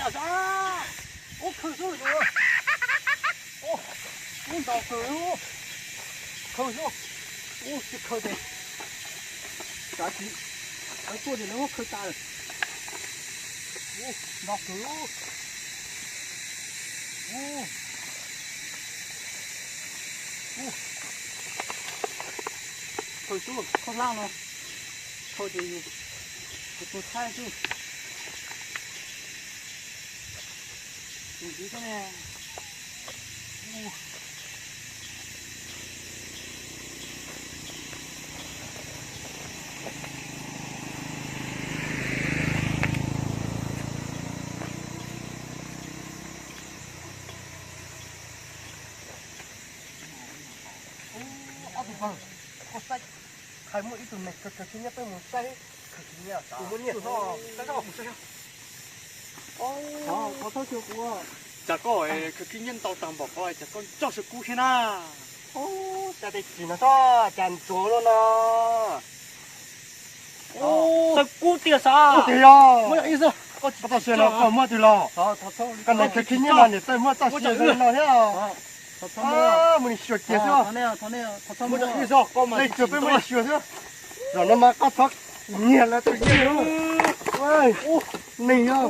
Ub, khaws xwb, ub, ub, ntaus khaws xwb, khaws xwb, ub, tsis khaws ces kav tsis, kav tuaj ces lawv muab khaws tas lawm. Ub, ntaus khaws xwb, ub, ub, khaws xwb, khaws laj no, khaws ces yus tus thaib xwb. Ob tug pog, koj saib, qhov muaj ib tug neeg khaws khib nyiab peb mus saib khawv khib nyiab. Kuv muaj nyiaj, saib saib kuv saib saib. Cas koj khawv khib nyiab ntau tag npaum ko cas koj ntsoj saw kub thiab na? Cas tej tsis no txhob cas ntsuav no no. Saw kub tiag sav. Tiag yog. Koj txoj sia no koj muab twg los? Koj neeg khawv khib nyiab mas niam txawj muab txoj sia zoo no thiab. Mus nim xyuas kiag xwb. Leej twg peb muab nim xyuas xwb. Zaum no mas koj txhob nyiag lawv tus nyiaj. Neeg yog.